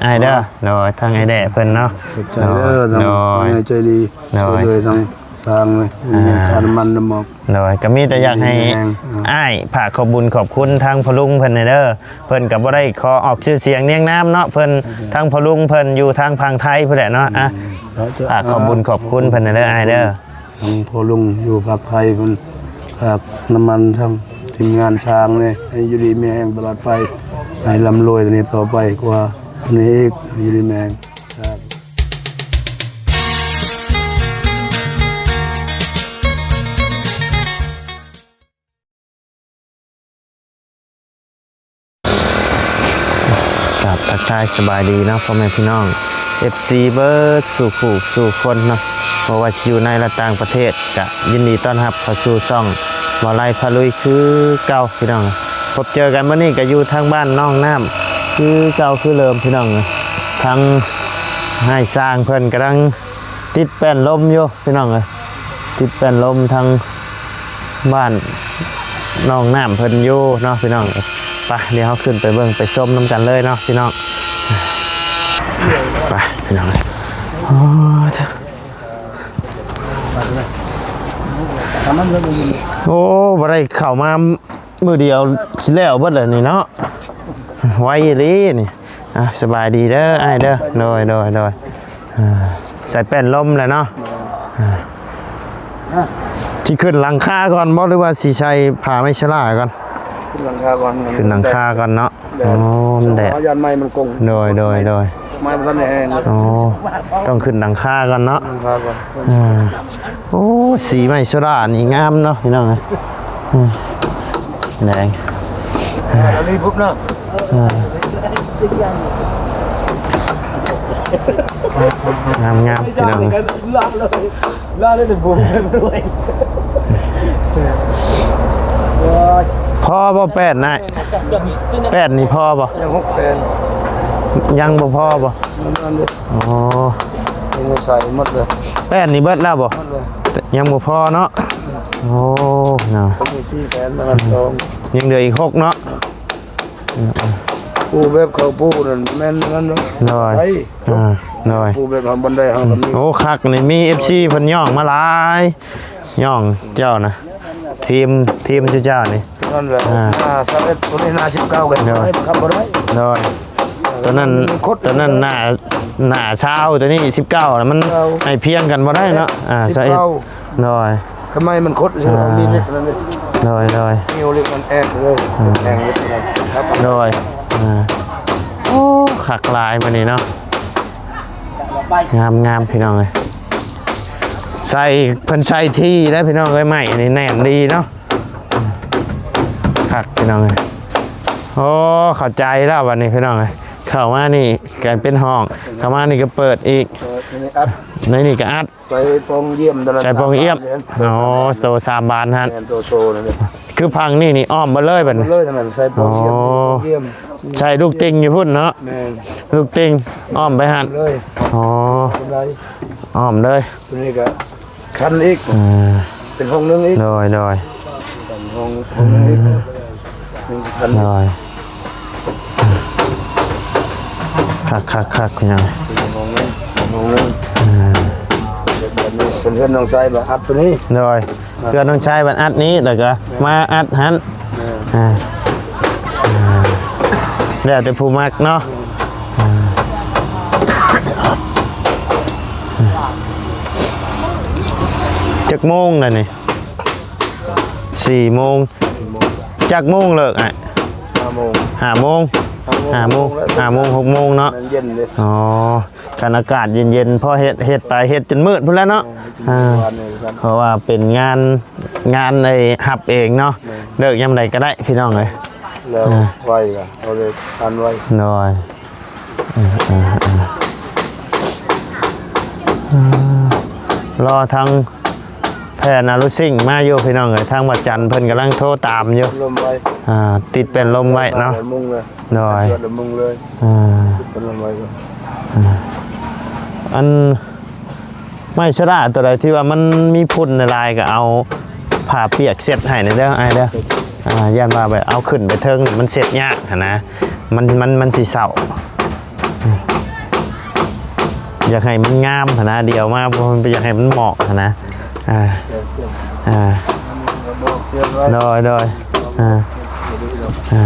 ອ້າຍເດີ. ໂດຍ ທາງອ້າຍແດ່ເພິ່ນເນາະ. ຂອບໃຈເດີ ໂດຍ ທາງ ໂດຍ ຜູ້ໃຫຍ່ໃຈດີ ໂດຍ ຊ່ວຍເຫຼືອທາງຊ່າງເລີຍ ມີ ອ່າ ຄ່ານ້ຳມັນນ້ຳໝອກ. ໂດຍ ກໍມີແຕ່ຢາກໃຫ້ ດີມີແຮງ ອ້າຍຝາກຂອບບຸນຂອບຄຸນທາງພໍ່ລຸງເພິ່ນແດ່ເດີ. ເພິ່ນກໍບໍ່ໄດ້ຂໍອອກຊື່ສຽງນຽງນາມເນາະ ເພິ່ນ ໂອເຄ ທາງພໍ່ລຸງເພິ່ນຢູ່ທາງຝັ່ງໄທພຸ້ນແຫຼະເນາະ. ອືມ ອ່ະ ຝາກຂອບບຸນຂອບຄຸນເພິ່ນແດ່ເດີ ອ້າຍເດີ. ທາງພໍ່ລຸງຢູ່ພາກໄທເພິ່ນ ຝາກນ້ຳມັນທາງທີມງານຊ່າງນີ້ ໃຫ້ຢູ່ດີມີແຮງຕະຫຼອດໄປ ໃຫ້ລ່ຳລວຍຕົວນີ້ຕໍ່ໄປກວ່າຕົວນີ້ອີກ ໃຫ້ຢູ່ດີມີແຮງ. ສາທຸ. ກາບທັກທາຍສະບາຍດີເນາະ ພໍ່ແມ່ພີ່ນ້ອງ ເອັຟຊີ ເບິດສູ່ຜູ້ສູ່ຄົນເນາະ ບໍ່ວ່າຊິຢູ່ໃນ ແລະ ຕ່າງປະເທດ ກະຍິນດີຕ້ອນຮັບເຂົ້າສູ່ຊ່ອງ ບ່າວໄລພາລຸຍຄືເກົ່າພີ່ນ້ອງ. ພົບເຈີກັນມື້ນີ້ກະຢູ່ທາງບ້ານໜອງນ້ຳຄືເກົ່າຄືເດີມພີ່ນ້ອງ. ທາງອ້າຍຊ່າງເພິ່ນກຳລັງຕິດແປ້ນລົມຢູ່ພີ່ນ້ອງເອີຍ ຕິດແປ້ນລົມທາງ ບ້ານໜອງນ້ຳເພິ່ນຢູ່ເນາະພີ່ນ້ອງ. ໄປ ດຽວເຮົາຂຶ້ນໄປເບິ່ງໄປຊົມນຳກັນເລີຍເນາະພີ່ນ້ອງ. ໄປພີ່ນ້ອງ. ໂອ້ ໂອ້ ບໍ່ໄດ້ເຂົ້າມາມື້ດຽວຊິແລ້ວເບິດແລ້ວນີ້ເນາະ ໄວອີ່ຫຼີນີ້. ອ່າ ສະບາຍດີເດີອ້າຍເດີ. ໂດຍ ໂດຍ ໂດຍ. ອ່າ ໃສ່ແປ້ນລົມແລ້ວເນາະ. ອ່າ ຊິຂຶ້ນຫຼັງຄາກ່ອນບໍ່ ຫຼືວ່າຊິໃສ່ຜ້າໄມ້ຊະລາກ່ອນ? ຂຶ້ນຫຼັງຄາກ່ອນ ຂຶ້ນຫຼັງຄາກ່ອນເນາະ. ແດດ ໂອ້ ມັນແດດ ຢ້ານໄມ້ມັນກົງ. ໂດຍ ໂດຍ ໂດຍ. ໄມ້ບໍ່ທັນໄດ້ແຫ້ງ. ໂອ້ ຕ້ອງຂຶ້ນຫຼັງຄາກ່ອນເນາະ. ຫຼັງຄາກ່ອນ. ອ່າ ໂອ້ ສີໄມ້ໂຊດານີ້ງາມເນາະພີ່ນ້ອງເອີຍ. ອືມ ແດງ ອັນນີ້ປຸບເນາະ. ອ່າ ງາມໆ ພີ່ນ້ອງເອີຍ. ລາວໄດ້ໜຶ່ງໂມງ ພໍບໍ່ແປ້ນນາຍ? ແປ້ນນີ້ພໍບໍ່? ຍັງຫົກແປ້ນ. ຍັງບໍ່ພໍບໍ່? ນັ້ນເດ້. ອໍ ຍັງໃສ່ໝົດເລີຍ. ແປ້ນນີ້ເບິດແລ້ວບໍ່? ໝົດເລີຍ. ຍັງບໍ່ພໍເນາະ. ໂອ້ ເນາະ ມີສີ່ແຜ່ນ ອັນນັ້ນສອງ ຍັງເຫຼືອອີກຫົກເນາະ. ປູແບບເຂົາປູນັ້ນແມ່ນນັ້ນເນາະ. ໂດຍ ໄດ້ ອ່າ ໂດຍ. ປູແບບທຳບັນໄດເຮົາກໍມີ. ໂອ້ ຄັກນີ້ ມີເອັຟຊີເພິ່ນຍ້ອງມາຫຼາຍ ຍ້ອງເຈົ້ານະ ທີມ ທີມເຈົ້ານີ້. ນັ້ນແຫຼະ ອ່າ ໜ້າຊາວເອັດ ຕົວນີ້ໜ້າສິບເກົ້າກັນ. ໂດຍ ໄດ້ບັງຄັບບໍ່ໄດ້. ໂດຍ. ຕົວນັ້ນ ຕົວນັ້ນໜ້າ ໜ້າຊາວ ຕົວນີ້ສິບເກົ້າ ມັນໃຫ້ພຽງກັນບໍ່ໄດ້ເນາະ. ອ່າ ສິບເກົ້າ ຊາວເອັດ. ໂດຍ. ທຳໄມມັນຄົດ ອ່າ ມີເຫຼັກນັ້ນເດ້. ໂດຍ ໂດຍ. ມີເຫຼັກມັນແອກເລີຍ ອ່າ ແອກເລີຍ. ໂດຍ. ອ່າ ໂອ້ ຄັກຫຼາຍມື້ນີ້ເນາະ. ງາມໆ ພີ່ນ້ອງເອີຍ. ໃສ່ ເພິ່ນໃສ່ທີ່ແລ້ວພີ່ນ້ອງເອີຍ. ໄມ້ນີ້ແໜ້ນດີເນາະ. ຄັກພີ່ນ້ອງເອີຍ. ໂອ້ ເຂົ້າໃຈແລ້ວບັດນີ້ພີ່ນ້ອງເອີຍ. ເຂົ້າມານີ້ກາຍເປັນຫ້ອງ ເຂົ້າມານີ້ກໍເປີດອີກ. ເປີດ ໃນນີ້ອັດ ໃນນີ້ກໍອັດ. ໃສ່ຟອງຢ້ຽມ ໃສ່ຟອງຢ້ຽມ. ອໍ ໂຕສາມບານຫັ້ນ. ແມ່ນ ໂຕໂຊນັ້ນເດ້. ຄືພັງນີ້ນີ້ອ້ອມເບິດເລີຍບັດນີ້. ເບິດເລີຍທັງນັ້ນ ໃສ່ຟອງຢ້ຽມ. ອໍ ຟອງຢ້ຽມ. ໃສ່ລູກຕິ່ງຢູ່ພຸ້ນເນາະ. ແມ່ນ. ລູກຕິ່ງອ້ອມໄປຫັ້ນເລີຍ. ອໍ ອ້ອມເລີຍ. ຕົວນີ້ກໍຄັນອີກ. ອ່າ ເປັນຫ້ອງໜຶ່ງອີກ. ໂດຍ ໂດຍ. ເປັນຫ້ອງ ຫ້ອງໜຶ່ງອີກ. ອ່າ ໜຶ່ງຄັນ. ໂດຍ. ຄັກໆໆ ພີ່ນ້ອງ. ເປັນຫ້ອງໜຶ່ງ ຫ້ອງໜຶ່ງ. ອ່າ ແບບນີ້ເປັນເຮືອນນ້ອງຊາຍ ບາດອັດຕົວນີ້. ໂດຍ. ອ່າ ເຮືອນນ້ອງຊາຍ ບາດອັດນີ້ ແລ້ວກໍມາອັດຫັ້ນ. ອ່າ ອ່າ ແລ້ວແຕ່ຜູ້ມັກເນາະ. ອ່າ ຈັກໂມງລະນີ້? ສີ່ໂມງ. ຈັກໂມງເລີກອ້າຍ? ຫ້າໂມງ. ຫ້າໂມງ. ຫ້າໂມງ ຫ້າໂມງ ຫ້າໂມງ ຫົກໂມງເນາະ. ມັນເຢັນເດ້. ອໍ ຄັນອາກາດເຢັນໆ ພໍເຮັດ ເຮັດໄປ ເຮັດຈົນມືດພຸ້ນແຫຼະເນາະ. ແມ່ນ ອ່າ ເພາະວ່າເປັນງານ ງານໄດ້ຮັບເອງເນາະ. ແມ່ນ. ເລີກຍາມໃດກໍໄດ້ພີ່ນ້ອງເອີຍ. ແລ້ວ ອ່າ ໄວກໍເອົາເລີຍ ທັນໄວ. ໂດຍ. ເອີ ເອີ ເອີ ລໍທາງແຜ່ນອາລູຊິງມາຢູ່ພີ່ນ້ອງເອີຍ. ທາງວັດຈັນເພິ່ນກຳລັງໂທຕາມຢູ່. ລົມໄວ. ອ່າ ຕິດແປ້ນລົມໄວ້ເນາະ. ໂດຍ. ເປີດລົມເລີຍ. ອ່າ ຕິດແປ້ນລົມໄວ້ກ່ອນ. ອ່າ ອັນ ໄມ້ຊະລາຕົວໃດທີ່ວ່າມັນມີຝຸ່ນຫຼາຍໆ ກໍເອົາຜ້າປຽກເຊັດໃຫ້ແດ່ເດີອ້າຍເດີ. ອ່າ ຢ້ານວ່າແບບເອົາຂຶ້ນໄປເທິງມັນເຊັດຍາກຫັ້ນນະ ມັນ ມັນ ມັນຊິເຊົາ. ຢາກໃຫ້ມັນງາມຫັ້ນນະ ດຽວມາບໍ່ ບໍ່ຢາກໃຫ້ມັນໝອກຫັ້ນນະ. ອ່າ ອ່າ ໂດຍ ໂດຍ ອ່າ ອ່າ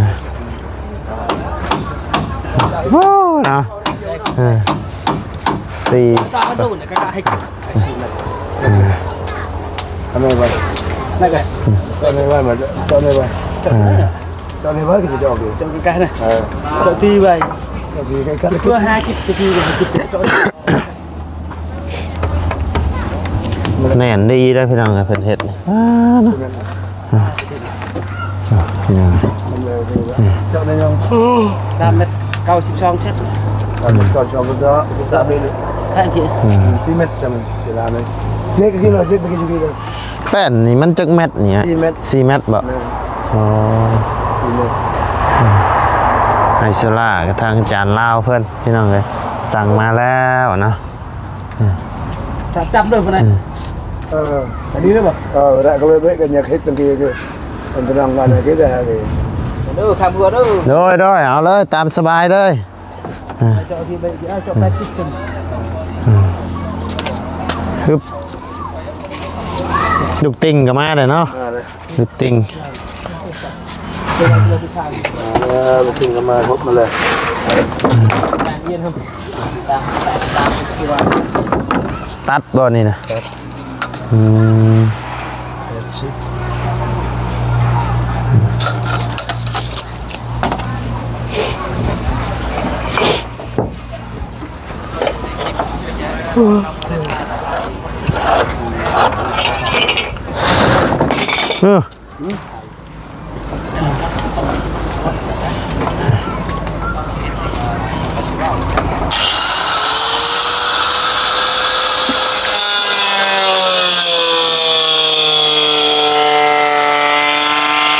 ໂອ້ ເນາະ ອ່າ ສີ່ ອ່າ ເອົາໄວ້ໄວ້ ເອົາໄວ້ໄວ້ ເອົາໄວ້ໄວ້ ອ່າ ເຈົ້າໃນບ້ານກໍຈະອອກຢູ່ ເຈົ້າໃກ້ໆນະ ເອີ ເຈົ້າທີ່ໄວ້ ເຈົ້າທີ່ໃກ້ໆ ເພື່ອຫາກິດຕະກີ້ ຫາກິດຕະກີ້ ແໜ້ນດີເດ້ພີ່ນ້ອງເອີຍ ເພິ່ນເຮັດນີ້ ອ້າ ເນາະ ອ່າ ພີ່ນ້ອງ ເຈົ້າໃນຍັງ ສາມແມັດເກົ້າສິບສອງເຊັນ ສາມແມັດເກົ້າສິບສອງເຊັນ ສາມແມັດ ອ່າ ສີ່ແມັດ ສາມແມັດ ເວລານັ້ນ ເຈັດກິໂລ ເຈັດກິໂລ ແປ້ນນີ້ມັນຈັກແມັດນີ້? ສີ່ແມັດ ສີ່ແມັດບໍ່? ແມ່ນ ອໍ ສີ່ແມັດ ໄອໂຊລາກະທາງອາຈານລາວເພິ່ນພີ່ນ້ອງເອີຍ ສັ່ງມາແລ້ວເນາະ ຈັບເດີພຸ້ນນະ ເອີ ອັນນີ້ເດີບໍ່? ເອີ ລະກະເວກະຍັກເຮັດຈັ່ງກີ້ກະອັນຕະນອງກັນກະໄດ້ເດີ ຄຳຫົວເດີ ໂດຍ ໂດຍ ເອົາເລີຍ ຕາມສະບາຍເລີຍ ອ່າ ອ່າ ຮຶບ ລູກຕິ່ງກໍມາແລ້ວເນາະ ອ່າ ລູກຕິ່ງ ອ່າ ລູກຕິ່ງກໍມາ ຮົບມາເລີຍ ຕັດບໍ່ນີ້ນະ? ຕັດ ອືມ ແປດສິບ ເອີ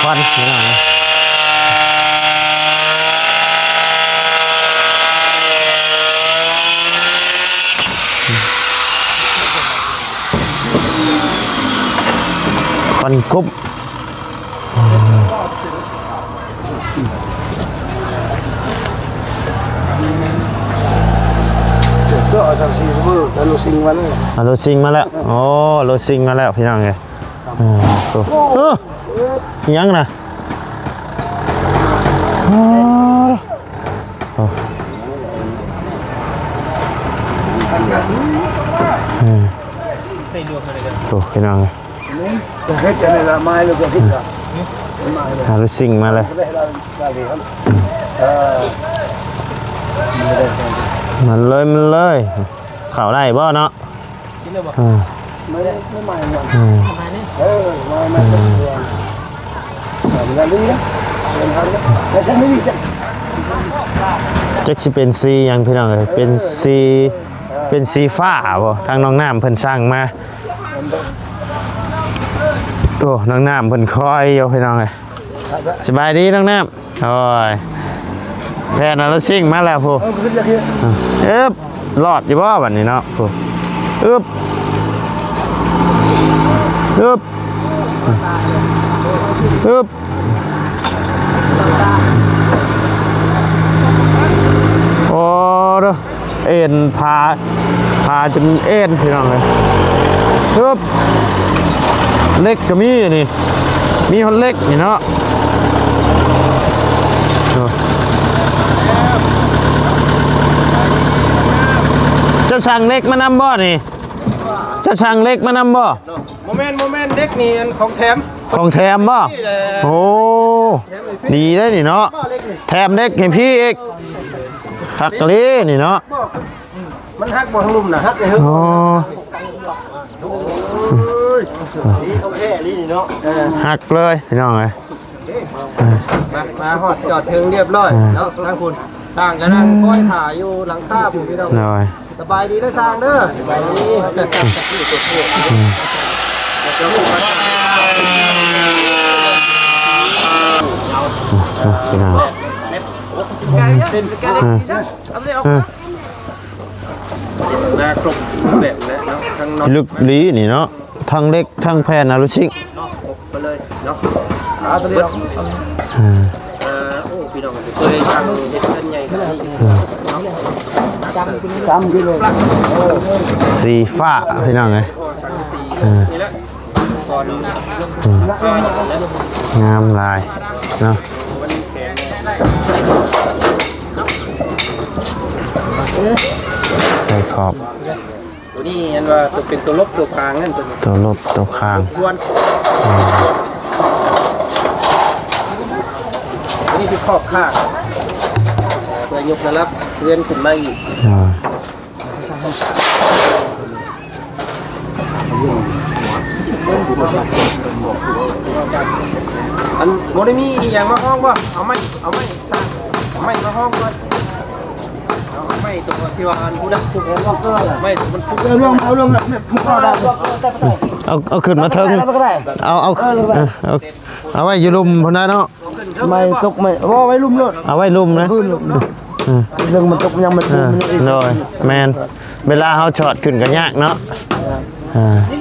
ຄວັນພີ່ນ້ອງ ຄວັນກຸບ. ກໍເອົາສັງສີເບິ່ງ ເອົາລົດຊິງມາເລີຍ ເອົາລົດຊິງມາແລ້ວ ໂອ້ ລົດຊິງມາແລ້ວພີ່ນ້ອງເອີຍ ເອີ ໂອ້ ເອີ ອີຫຍັງນະ ໂອ້ ໂອ້ ເອີ ໂອ້ ພີ່ນ້ອງເອີຍ ເຮັດຈັ່ງໃດລະ ມາໃຫ້ລູກເຮັດລະ ມາໃຫ້ ເອົາລົດຊິງມາເລີຍ ມາເລີຍ ມາເລີຍ ເຂົ້າໄດ້ບໍ່ເນາະ ກິນແລ້ວບໍ່ ເອີ ມາເລີຍ ມາໃໝ່ ເອີ ມາໃໝ່ ເອີ ມາໃໝ່ ເອີ ເອີ ເວລານີ້ນະ ເດີນທາງນະ ແລ້ວໃຊ້ນີ້ຈັກ ຈັກຊິເປັນສີຫຍັງພີ່ນ້ອງເອີຍ ເປັນສີ ເອີ ເປັນສີຟ້າບໍ່ ທາງນ້ອງນ້ຳເພິ່ນສັ່ງມາ ໂອ້ ນ້ອງນ້ຳເພິ່ນຄອຍຢູ່ພີ່ນ້ອງເອີຍ ສະບາຍດີນ້ອງນ້ຳ ໂອ້ຍ ແຜ່ນເອົາລົດຊິງມາແລ້ວພຸ້ນ ເອີ ຂຶ້ນຈາກນີ້ ເອີບ ລອດຢູ່ບໍ່ບັດນີ້ເນາະ ພຸ້ນ ອຶບ ອຶບ ອຶບ ໂອ້ ເດີ ເອັນ ພາ ພາຈົນເອັນພີ່ນ້ອງເອີຍ ຮຶບ ເຫຼັກກໍມີນີ້ ມີຮອດເຫຼັກນີ້ເນາະ ໂອ້ ເຈົ້າສັ່ງເຫຼັກມານຳບໍ່ນີ້? ເຈົ້າສັ່ງເຫຼັກມານຳບໍ່? ບໍ່ແມ່ນ ບໍ່ແມ່ນ ເຫຼັກນີ້ອັນຂອງແຖມ ຂອງແຖມບໍ່? ນີ້ແຫຼະ ໂອ້ ແຖມໃຫ້ຟຣີ ດີເດ້ນີ້ເນາະ ເຫຼັກນີ້ ແຖມເຫຼັກໃຫ້ຟຣີອີກ ຄັກອີ່ຫຼີນີ້ເນາະ ມັນຫັກບໍ່ທາງລຸ່ມນະ ຫັກເລີຍ ໂອ້ ໂອ້ຍ ດີຂອງແທ້ອີ່ຫຼີນີ້ເນາະ ເອີ ຫັກເລີຍພີ່ນ້ອງເອີຍ ມາ ມາຮອດຈອດເຖິງຮຽບຮ້ອຍ ອ່າ ເນາະ ທາງພຸ້ນ ຊ່າງກຳລັງຄອຍຖ້າຢູ່ຫຼັງຄາພຸ້ນພີ່ນ້ອງ ໂດຍ ສະບາຍດີເດີຊ່າງເດີ ສະບາຍດີ ອ່າ ພີ່ນ້ອງ ອ່າ ອ່າ ມາຄົບແບບແລ້ວເນາະ ທັງນັອດ ລຶກອີ່ຫຼີນີ້ເນາະ ທັງເຫຼັກ ທັງແຜ່ນອາລູຊິງ ເນາະ ໄປເລີຍເນາະ ເອົາຕົວນີ້ເນາະ ອ່າ ອ່າ ໂອ້ ພີ່ນ້ອງເຄີຍສ້າງເຮັດເຮືອນໃຫຍ່ຂະໜາດນີ້ ອ່າ ເນາະ ສາມກິໂລ ສີຟ້າພີ່ນ້ອງເອີຍ ເອີ ອືມ ງາມຫຼາຍເນາະ ໃສ່ຂອບ ຕົວນີ້ອັນວ່າຕົວເປັນຕົວລົບຕົວຄາງນັ້ນ ຕົວນີ້ ຕົວລົບຕົວຄາງ ອືມ ຕົວນີ້ຄືຂອບຂ້າງ ເພື່ອຍົກລະດັບເຮືອນຂຶ້ນມາອີກ ອ່າ ອັນບໍ່ໄດ້ມີອີ່ຫຍັງມາຮອງບໍ່? ເອົາໄມ້ ເອົາໄມ້ສ້າງ ເອົາໄມ້ມາຮອງກ່ອນ ເອົາໄມ້ຕົວທີ່ວ່າອັນພຸ້ນນະ ໄມ້ຕົວມັນສຸກ ເອົາລົງ ເອົາລົງ ເອົາ ເອົາຂຶ້ນມາເທິງ ເອົາ ເອົາ ເອີ ເອົາ ເອົາໄວ້ຢູ່ລຸ່ມພຸ້ນນະເນາະ ໄມ້ຕົກໄມ້ ບໍ່ ໄວ້ລຸ່ມໂລດ ເອົາໄວ້ລຸ່ມນະ ເອີ ເລື່ອງມັນຕົກ ມັນຍັງ ມັນ ເອີ ມັນຍັງອີກ ໂດຍ ແມ່ນ ເວລາເຮົາສອດຂຶ້ນກໍຍາກເນາະ ເອີ ເ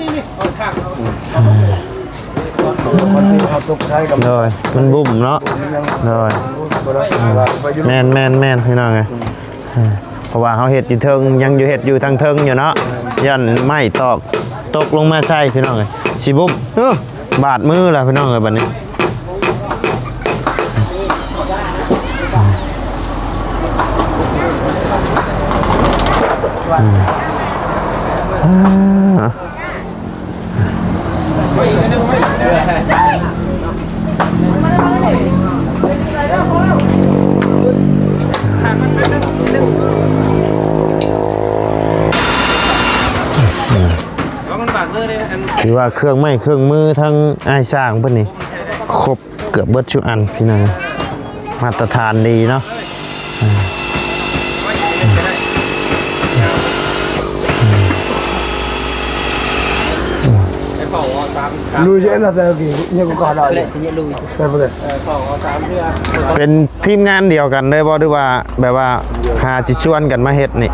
ອີ ບາງທີເຮົາຕົກໃສ່ກໍ ໂດຍ ມັນບຸ້ມເນາະ ໂດຍ ບໍ່ໄດ້ ເອີ ແມ່ນໆໆ ພີ່ນ້ອງເອີຍ ເອີ ເພາະວ່າເຮົາເຮັດຢູ່ເທິງ ຍັງຢູ່ເຮັດຢູ່ທາງເທິງຢູ່ເນາະ ຢ້ານໄມ້ຕອກຕົກລົງມາໃສ່ພີ່ນ້ອງເອີຍ ຊິບຸບ ເອີ ບາດມືແລ້ວພີ່ນ້ອງເອີຍ ບັດນີ້ ອືມ ຖືວ່າເຄື່ອງໄມ້ເຄື່ອງມືທາງອ້າຍຊ່າງເພິ່ນນີ້ຄົບ ເກືອບເບິດຊຸອັນພີ່ນ້ອງ ມາດຕະຖານດີເນາະ ລຸຍເຍາະນະ ແຕ່ກີ້ຍັງກໍໄດ້ ແຕ່ບໍ່ໄດ້ ເປັນທີມງານດຽວກັນເລີຍບໍ່ ຫຼືວ່າແບບວ່າຫາຊິຊວນກັນມາເຮັດນີ້?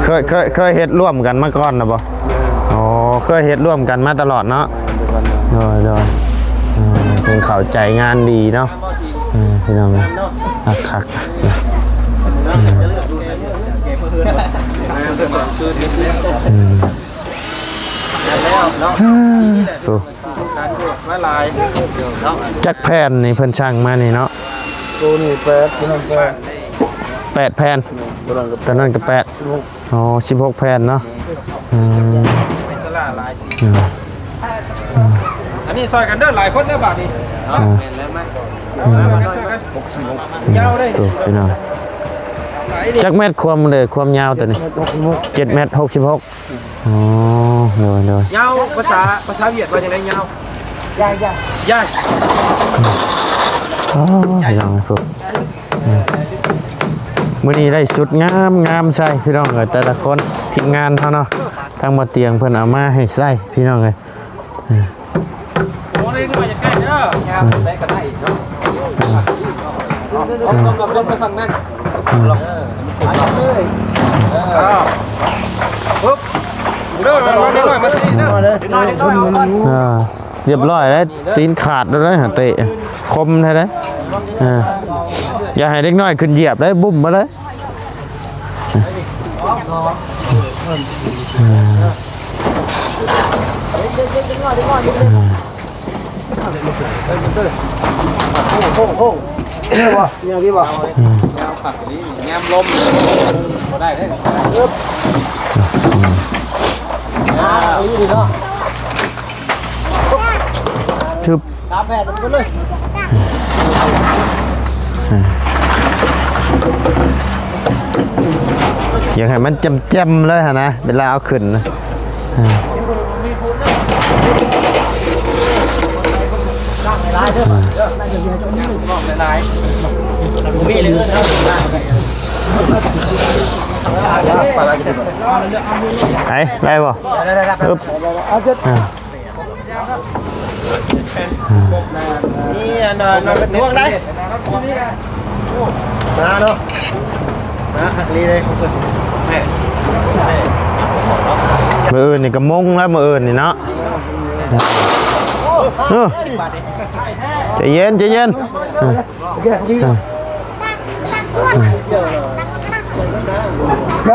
ເຄີຍ ເຄີຍ ເຄີຍເຮັດຮ່ວມກັນມາກ່ອນນະບໍ່? ອໍ ເຄີຍເຮັດຮ່ວມກັນມາຕະຫຼອດເນາະ ໂດຍ ໂດຍ ເອີ ເພິ່ນເຂົ້າໃຈງານດີເນາະ ເອີ ພີ່ນ້ອງ ຄັກໆ ເອີ ອືມ ໂອ້ ຈັກແຜ່ນນີ້ເພິ່ນສັ່ງມານີ້ເນາະ? ໂຕນີ້ແປດ ໂຕນັ້ນແປດ ແປດແຜ່ນ ໂຕນັ້ນກໍແປດ ໂຕນັ້ນກໍແປດ ສິບຫົກ ອໍ ສິບຫົກແຜ່ນເນາະ ອືມ ອັນນີ້ຊ່ອຍກັນເດີ ຫຼາຍຄົນເດີບາດນີ້ ອືມ ຍາວເດ້ ໂອ້ ພີ່ນ້ອງ ຈັກແມັດຄວາມເດີ ຄວາມຍາວໂຕນີ້? ເຈັດແມັດຫົກສິບຫົກ ເຈັດແມັດຫົກສິບຫົກ ອໍ ໂດຍ ໂດຍ ຍາວພາສາ ພາສາຫວຽດວ່າຈັ່ງໃດຍາວ? ຍາຍ ຍາຍ ຍາຍ ອໍ ພີ່ນ້ອງເອີຍ ມື້ນີ້ໄດ້ຊຸດງາມໆໃສ່ພີ່ນ້ອງເອີຍ ແຕ່ລະຄົນ ທີມງານເຮົາເນາະ ທາງບໍ່ຕຽງເພິ່ນເອົາມາໃຫ້ໃສ່ພີ່ນ້ອງເອີຍ ໂອ້ ເດັກນ້ອຍຢ່າໃກ້ເດີ ຍາມໃດກໍໄດ້ເນາະ ອືມ ອືມ ອືມ ເອີ ປຶບ ເດີ ມາ ເດັກນ້ອຍມາ ເດີ ເດັກນ້ອຍ ເດັກນ້ອຍ ອ່າ ຮຽບຮ້ອຍແລ້ວ ຕີນຂາດແລ້ວເດ້ ເຕະຄົມແທ້ເດ້ ອ່າ ຢ່າໃຫ້ເດັກນ້ອຍຂຶ້ນຢຽບເດ້ ບຸ້ມມາເລີຍ ໂອ້ໂຫ ນີ້ບໍ່ ອືມ ຍາມລົມບໍ່ໄດ້ເດ້ ອືມ ອ່າ ນີ້ເນາະ ຊຶບ ສາມແຜ່ນນຳກັນເລີຍ ຢາກໃຫ້ມັນແຈ່ມໆເລີຍຫັ້ນນະ ເວລາເອົາຂຶ້ນນະ ໄປ ໄດ້ບໍ່? ໄດ້ ໄດ້ ໄດ້ ອຶບ ອ່າ ນີ້ອັນນັ້ນ ນອນກະທ້ວງໄດ້ ມາເນາະ ມາຄັກລີເດ້ ຂອງເພິ່ນ ມື້ອື່ນນີ້ກະມົງແລ້ວ ມື້ອື່ນນີ້ເນາະ ເອີ ໃຈເຢັນ ໃຈເຢັນ ເອີ. ມາ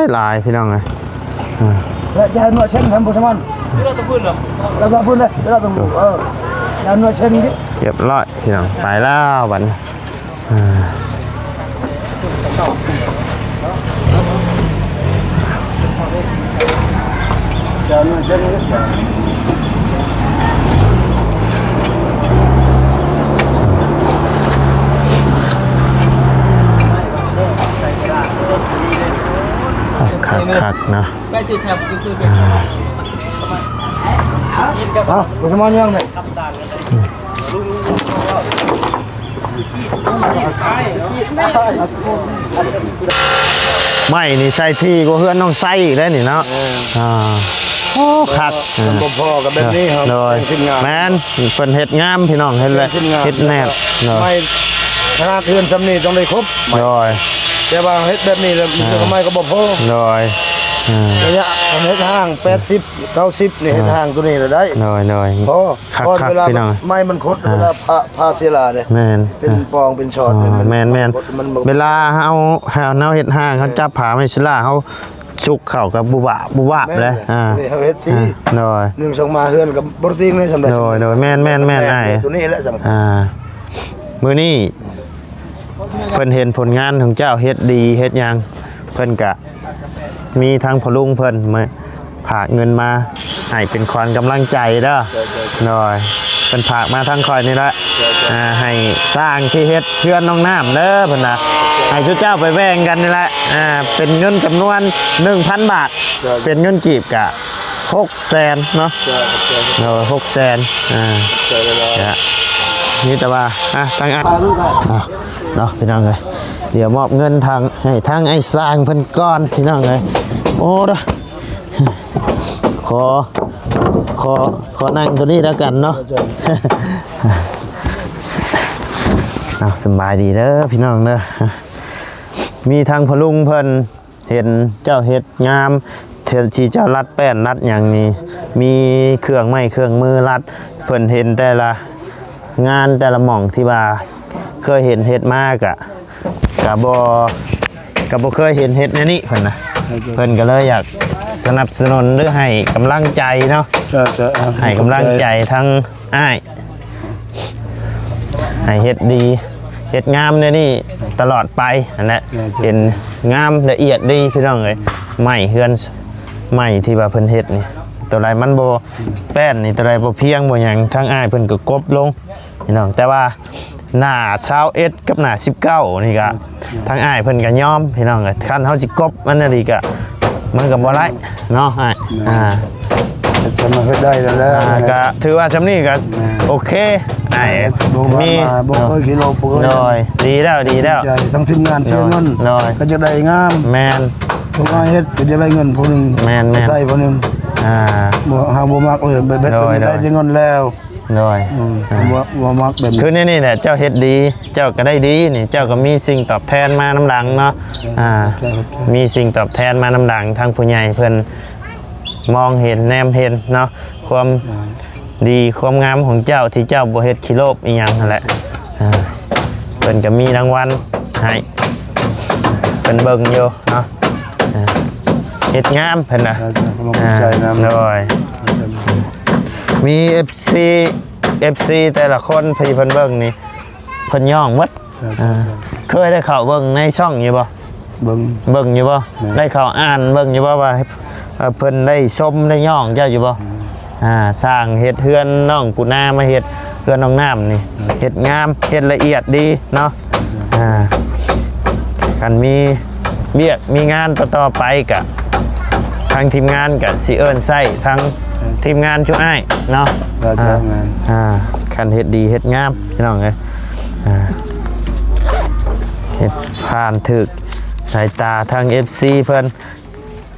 ຍ ຫຼາຍພີ່ນ້ອງເອີຍ. ອ່າ ແລະຈານໜ່ວຍເຊັນທຳບຸນສະມານ ລະຕະພື້ນເດີ ລະຕະພື້ນເດີ ລະຕະພື້ນ ເອີ ຈານໜ່ວຍເຊັນນີ້ ຮຽບຮ້ອຍພີ່ນ້ອງ ໄປແລ້ວບັດນີ້. ອ່າ ຈານໜ່ວຍເຊັນນີ້ ຄັກໆ ເນາະ. ເອົາ ບໍ່ສະມານຍັງເລີຍ. ໄມ້ນີ້ໃສ່ຖີ່ກວ່າເຮືອນນ້ອງໄຊອີກແລ້ວນີ້ເນາະ. ເອີ ອ່າ ໂອ້ ຄັກ ມັນບໍ່ພໍກັບແບບນີ້ເຮົາ. ໂດຍ ແມ່ນ ເພິ່ນເຮັດງາມພີ່ນ້ອງ ເຮັດແລ້ວ ເຮັດແນບ. ໂດຍ ໄມ້ຂະໜາດເຮືອນຊ່ຳນີ້ຕ້ອງໄດ້ຄົບ. ໂດຍ ແຕ່ວ່າເຮັດແບບນີ້ແລ້ວ ອ່າ ໄມ້ກໍບໍ່ພໍ. ໂດຍ ອ່າ ໄລຍະການເຮັດຫ້າງ ແປດສິບ ເກົ້າສິບນີ້ ເຮັດ ອ່າ ຫ້າງຕົວນີ້ລະໄດ້. ໂດຍໆ ພໍ ຄັກໆ ພີ່ນ້ອງ ໄມ້ມັນຄົດ ອ່າ ເວລາຜ່າ ຜ່າເສຍຫຼາເດ້. ແມ່ນ ເປັນ ອ່າ ປ່ອງເປັນຊອດ. ອ່າ ແມ່ນໆ ມັນ ເວລາເຮົາ ເຮົາເຮັດຫ້າງ ເຮົາຈັບຜ່າໄມ້ເສຍຫຼາ ເຮົາສຸກເຂົ້າກັບບຸບາບບຸບາບເລີຍ. ອ່າ ນີ້ເຮົາເຮັດທີ່ ອ່າ ໂດຍ ໜຶ່ງສອງມາເຮືອນກໍບໍ່ໄດ້ຕິງເລີຍ. ໂດຍໆ ແມ່ນໆ ອ້າຍ ຕົວນີ້ແຫຼະສຳຄັນ. ອ່າ ມື້ນີ້ເພິ່ນເຫັນຜົນງານຂອງເຈົ້າເຮັດດີເຮັດຫຍັງ ເພິ່ນກະ ມີທັງພໍ່ລຸງເພິ່ນມາຝາກເງິນມາໃຫ້ເປັນຂວັນກຳລັງໃຈເດີ. ໂດຍ ໂດຍ ເພິ່ນຝາກມາທາງຂ້ອຍນີ້ແຫຼະ. ໂດຍ ໂດຍ ອ່າ ໃຫ້ຊ່າງທີ່ເຮັດເຮືອນນ້ອງນ້ຳເດີ ເພິ່ນວ່າ ໃຫ້ຊຸມເຈົ້າໄປແບ່ງກັນນີ້ແຫຼະ. ອ່າ ເປັນເງິນຈຳນວນໜຶ່ງພັນບາດ. ໂດຍ ເປັນເງິນກີບກະຫົກແສນເນາະ. ໂດຍ ໂດຍ ຫົກແສນ. ອ່າ ໂດຍ ໂດຍ ກະມີແຕ່ວ່າ ອ່າ ທາງ ອ່າ ເນາະ ພີ່ນ້ອງເອີຍ ດຽວມອບເງິນທາງ ໃຫ້ທາງອ້າຍຊ່າງເພິ່ນກ່ອນ ພີ່ນ້ອງເອີຍ. ໂອ້ ຂໍ ຂໍ ຂໍນັ່ງຕົວນີ້ແລ້ວກັນເນາະ. ເອົາ ສະບາຍດີເດີພີ່ນ້ອງເດີ. ມີທາງພໍ່ລຸງເພິ່ນເຫັນເຈົ້າເຮັດງາມ ທີ່ເຈົ້າລັດແປ້ນລັດຫຍັງນີ້ ມີເຄື່ອງໄມ້ເຄື່ອງມືລັດ ເພິ່ນເຫັນແຕ່ລະງານແຕ່ລະໝ່ອງທີ່ວ່າເຄີຍເຫັນເຮັດມາ ກະ ກະບໍ່ ກະບໍ່ເຄີຍເຫັນເຮັດແນວນີ້ ເພິ່ນນະ. ໂດຍ ເພິ່ນກໍເລີຍຢາກສະໜັບສະໜູນ ຫຼື ໃຫ້ກຳລັງໃຈເນາະ. ເຈົ້າ ເຈົ້າ ໃຫ້ກຳລັງໃຈທັງອ້າຍ ໃຫ້ເຮັດດີເຮັດງາມແນວນີ້ຕະຫຼອດໄປຫັ້ນແຫຼະ. ໂດຍ ເຫັນງາມລະອຽດດີ ພີ່ນ້ອງເອີຍ. ໄມ້ເຮືອນ ໄມ້ທີ່ວ່າເພິ່ນເຮັດນີ້ ໂຕໃດມັນບໍ່ແປ້ນນີ້ ໂຕໃດບໍ່ພຽງບໍ່ຫຍັງ ທາງອ້າຍເພິ່ນກໍກົບລົງພີ່ນ້ອງ. ແຕ່ວ່າໜ້າຊາວເອັດກັບໜ້າສິບເກົ້ານີ້ກໍ ອືມ ທາງອ້າຍເພິ່ນກໍຍອມພີ່ນ້ອງ. ຄັນເຮົາຊິກົບມັນອີ່ຫຼີກໍ ມັນກໍບໍ່ໄດ້ເນາະອ້າຍ. ແມ່ນ ອ່າ ເຮັດສ່ຳເຮັດໄດ້ແລ້ວແຫຼະ ອ່າ ກໍຖືວ່າສ່ຳນີ້ກໍ ແມ່ນ ໂອເຄອ້າຍ. ບໍ່ ມີ ບໍ່ເຄີຍຂີ້ໂລບ ບໍ່ເຄີຍ ໂດຍ ດີແລ້ວ ດີແລ້ວ ໃຈທັງທີມງານເສຍເງິນ ໂດຍ ກໍຢາກໄດ້ງາມ ແມ່ນ ຜູ້ມາເຮັດກໍຢາກໄດ້ເງິນຜູ້ໜຶ່ງ ແມ່ນໆ ໃຊ້ຜູ້ໜຶ່ງ ອ່າ ບໍ່ ເຮົາບໍ່ມັກເລີຍ ແບບ ໂດຍ ໄດ້ແຕ່ເງິນແລ້ວ ໂດຍ ອືມ ອ່າ ບໍ່ ບໍ່ມັກແບບນີ້ ຄືໃນນີ້ແຫຼະ ເຈົ້າເຮັດດີ ເຈົ້າກໍໄດ້ດີນີ້ ເຈົ້າກໍມີສິ່ງຕອບແທນມານຳຫຼັງເນາະ ເອີ ອ່າ ຂອບໃຈ ຂອບໃຈ ມີສິ່ງຕອບແທນມານຳຫຼັງ ທາງຜູ້ໃຫຍ່ເພິ່ນມອງເຫັນ ແນມເຫັນເນາະ ຄວາມ ອ່າ ດີຄວາມງາມຂອງເຈົ້າ ທີ່ເຈົ້າບໍ່ເຮັດຂີ້ໂລບອີ່ຫຍັງຫັ້ນແຫຼະ ອ່າ ເພິ່ນກໍມີລາງວັນໃຫ້ ເພິ່ນເບິ່ງຢູ່ເນາະ ອ່າ ເຮັດງາມເພິ່ນນະ ຂອບໃຈນຳ ອ່າ ໂດຍ ຂອບໃຈນຳ ມີເອັຟຊີ ເອັຟຊີແຕ່ລະຄົນທີ່ເພິ່ນເບິ່ງນີ້ ເພິ່ນຍ້ອງໝົດ ອ່າ ເຄີຍໄດ້ເຂົ້າເບິ່ງໃນຊ່ອງຢູ່ບໍ່? ເບິ່ງ ເບິ່ງຢູ່ບໍ່? ແມ່ນ ໄດ້ເຂົ້າອ່ານເບິ່ງຢູ່ບໍ່ວ່າ ເອີ ເພິ່ນໄດ້ຊົມໄດ້ຍ້ອງເຈົ້າຢູ່ບໍ່? ແມ່ນ ອ່າ ສ້າງເຮັດເຮືອນນ້ອງປູນາ ມາເຮັດເຮືອນນ້ອງນ້ຳນີ້ ແມ່ນ ເຮັດງາມ ເຮັດລະອຽດດີເນາະ ແມ່ນ ອ່າ ຄັນມີວຽກມີງານຕໍ່ໆໄປກະ ທາງທີມງານກະຊິເອີ້ນໃຊ້ທາງ ແມ່ນ ທີມງານຈຸອ້າຍເນາະ ເຈົ້າ ອ່າ ແມ່ນ ອ່າ ຄັນເຮັດດີເຮັດງາມ ພີ່ນ້ອງເອີຍ ອ່າ ເຮັດຜ່ານຖືກສາຍຕາທາງເອັຟຊີເພິ່ນ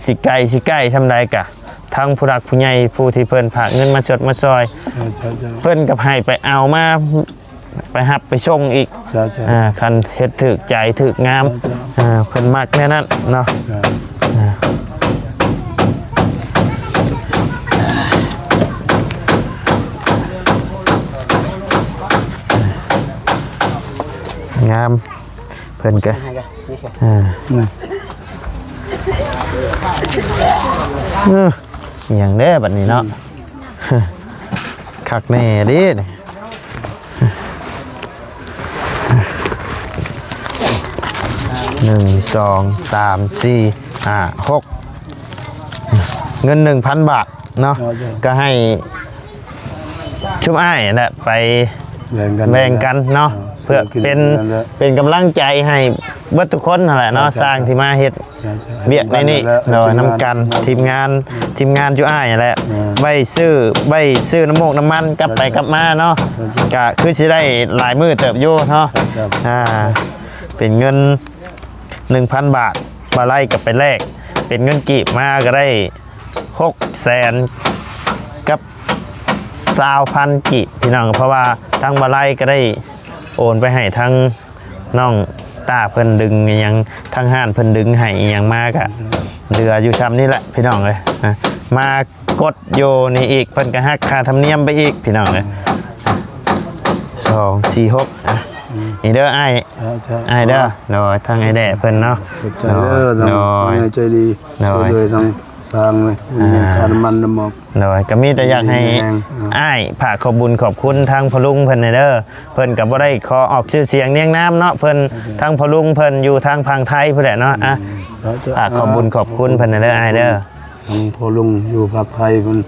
ຊິໄກ ຊິໃກ້ຊ່ຳໃດກະ ທາງຜູ້ຫຼັກຜູ້ໃຫຍ່ ຜູ້ທີ່ເພິ່ນຝາກເງິນມາຊົດມາຊ່ອຍ ເຈົ້າ ເຈົ້າ ເຈົ້າ ເພິ່ນກໍໃຫ້ໄປເອົາມາ ໄປຮັບໄປສົ່ງອີກ ເຈົ້າ ເຈົ້າ ອ່າ ຄັນເຮັດຖືກໃຈຖືກງາມ ເຈົ້າ ເຈົ້າ ອ່າ ເພິ່ນມັກແນວນັ້ນເນາະ ເຈົ້າ ອ່າ ງາມ ເພິ່ນກໍ ອ່າ ອືມ ເອີ ອີ່ຫຍັງເດ້ບັດນີ້ເນາະ ອືມ ຄັກແນ່ເດ້ນີ້ ໜຶ່ງ ສອງ ສາມ ສີ່ ຫ້າ ຫົກ ເງິນໜຶ່ງພັນບາດເນາະ ເຈົ້າ ເຈົ້າ ກໍໃຫ້ ຊຸມອ້າຍແຫຼະໄປແບ່ງກັນ ແບ່ງກັນເນາະ ອ່າ ເພື່ອເປັນ ເປັນກຳລັງໃຈໃຫ້ເບິດທຸກຄົນຫັ້ນແຫຼະເນາະ ເຈົ້າ ເຈົ້າ ຊ່າງທີ່ມາເຮັດ ເຈົ້າ ເຈົ້າ ວຽກໃນນີ້ ເຮັດນຳກັນ ໂດຍ ນຳກັນ ທີມງານ ທີມງານຈຸອ້າຍແຫຼະ ອ່າ ໄວ້ຊື້ ໄວ້ຊື້ນ້ຳມູກນ້ຳມັນກັບໄປກັບມາເນາະ ເຈົ້າ ເຈົ້າ ກໍຄືຊິໄດ້ຫຼາຍມື້ເຕີບຢູ່ເນາະ ເຈົ້າ ອ່າ ເປັນເງິນໜຶ່ງພັນບາດ ບໍ່ໄລ່ກໍໄປແລກເປັນເງິນກີບມາກໍໄດ້ ຫົກແສນກັບຊາວພັນກີບ ພີ່ນ້ອງ ເພາະວ່າທາງບໍ່ໄລ່ກໍໄດ້ໂອນໄປໃຫ້ທາງນ້ອງຕ້າເພິ່ນດຶງອີ່ຫຍັງ ທາງຮ້ານເພິ່ນດຶງໃຫ້ອີ່ຫຍັງມາກະເຫຼືອຢູ່ຊ່ຳນີ້ແຫຼະ ພີ່ນ້ອງເອີຍ ອ່າ ມາກົດຢູ່ນີ້ອີກ ເພິ່ນກໍຫັກຄ່າທຳນຽມໄປອີກ ພີ່ນ້ອງເອີຍ ສອງ ສີ່ ຫົກ ອ່ະ ອືມ ນີ້ເດີອ້າຍ ເຈົ້າ ເຈົ້າ ອ້າຍເດີ ໂດຍ ທາງອ້າຍແດ່ເພິ່ນເນາະ ຂອບໃຈເດີ ໂດຍ ທາງ ໂດຍ ຜູ້ໃຫຍ່ໃຈດີ ໂດຍ ຊ່ວຍເຫຼືອທາງຊ່າງເລີຍ ອ່າ ມີຄ່ານ້ຳມັນນ້ຳໝອກ ໂດຍ ກໍມີແຕ່ຢາກໃຫ້ ດີແຮງ ອ່າ ອ້າຍຝາກຂອບບຸນຂອບຄຸນທາງພໍ່ລຸງເພິ່ນແດ່ເດີ ເພິ່ນກໍບໍ່ໄດ້ຂໍອອກຊື່ສຽງນຽງນາມເນາະ ເພິ່ນ ໂອເຄ ທາງພໍ່ລຸງເພິ່ນຢູ່ທາງຝັ່ງໄທພຸ້ນແຫຼະເນາະ ອ່າ ອືມ ອ່ະ ເຈົ້າ ຝາກຂອບບຸນຂອບຄຸນເພິ່ນແດ່ເດີ ອ້າຍເດີ ທາງພໍ່ລຸງຢູ່ພາກໄທເພິ່ນ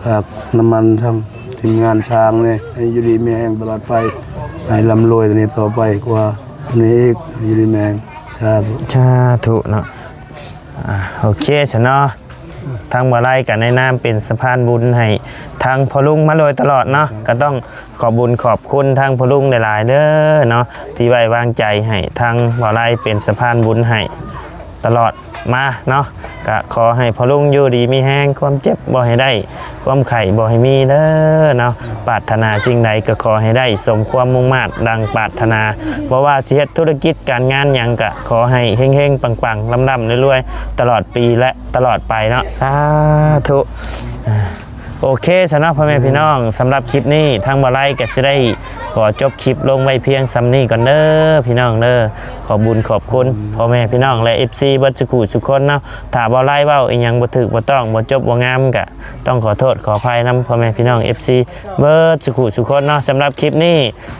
ຝາກນ້ຳມັນທາງທີມງານຊ່າງນີ້ ໃຫ້ຢູ່ດີມີແຮງຕະຫຼອດໄປ ໃຫ້ລ່ຳລວຍຕານີ້ຕໍ່ໄປກວ່ານີ້ອີກ ຢູ່ດີມີແຮງ ສາທຸ ສາທຸເນາະ ອ່າ ໂອເຄຊະເນາະ ທາງບໍ່ໄລ່ກໍໃນນາມເປັນສະພານບຸນໃຫ້ທາງພໍ່ລຸງມາໂດຍຕະຫຼອດເນາະ ກໍຕ້ອງຂອບບຸນຂອບຄຸນທາງພໍ່ລຸງຫຼາຍໆເດີເນາະ ທີ່ໄວ້ວາງໃຈໃຫ້ທາງບໍ່ໄລ່ເປັນສະພານບຸນໃຫ້ຕະຫຼອດມາເນາະ ກໍຂໍໃຫ້ພໍ່ລຸງຢູ່ດີມີແຮງ ຄວາມເຈັບບໍ່ໃຫ້ໄດ້ ຄວາມໄຂ້ບໍ່ໃຫ້ມີເດີເນາະ ປາດຖະໜາສິ່ງໃດກໍຂໍໃຫ້ໄດ້ສົມຄວາມມຸ່ງມາດດັ່ງປາດຖະໜາ ບໍ່ວ່າຊິເຮັດທຸລະກິດການງານຫຍັງກໍຂໍໃຫ້ເຮັງໆປັງໆ ລ່ຳໆລວຍໆ ຕະຫຼອດປີ ແລະ ຕະຫຼອດໄປເນາະ ສາທຸ ອ່າ ໂອເຄຊະເນາະ ພໍ່ແມ່ພີ່ນ້ອງ ສຳລັບຄລິບນີ້ທາງບໍ່ໄລ່ກໍຊິໄດ້ຂໍຈົບຄລິບລົງໄວ້ພຽງສ່ຳນີ້ກ່ອນເດີພີ່ນ້ອງເດີ ຂອບບຸນຂອບຄຸນພໍ່ແມ່ພີ່ນ້ອງ ແລະ ເອັຟຊີ ເບິດສູ່ຜູ້ສູ່ຄົນເນາະ ຖ້າບໍ່ໄລ່ເວົ້າອີ່ຫຍັງບໍ່ຖືກບໍ່ຕ້ອງ ບໍ່ຈົບບໍ່ງາມ ກໍຕ້ອງຂໍໂທດຂໍອະໄພນຳພໍ່ແມ່ພີ່ນ້ອງ ເອັຟຊີ ເບິດສູ່ຜູ້ສູ່ຄົນເນາະ ສຳລັບຄລິບນີ້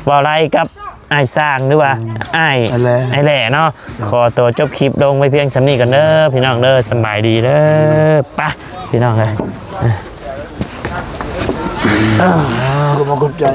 ບໍ່ໄລ່ກັບ ອ້າຍຊ່າງ ຫຼືວ່າ ອືມ ອ້າຍ ອ້າຍແຫຼ ອ້າຍແຫຼເນາະ ເຈົ້າ ຂໍຕົວຈົບຄລິບລົງໄວ້ພຽງສ່ຳນີ້ກ່ອນເດີພີ່ນ້ອງເດີ ສະບາຍດີເດີ ໄປພີ່ນ້ອງເອີຍ ອ່າ ຂອບໃຈ.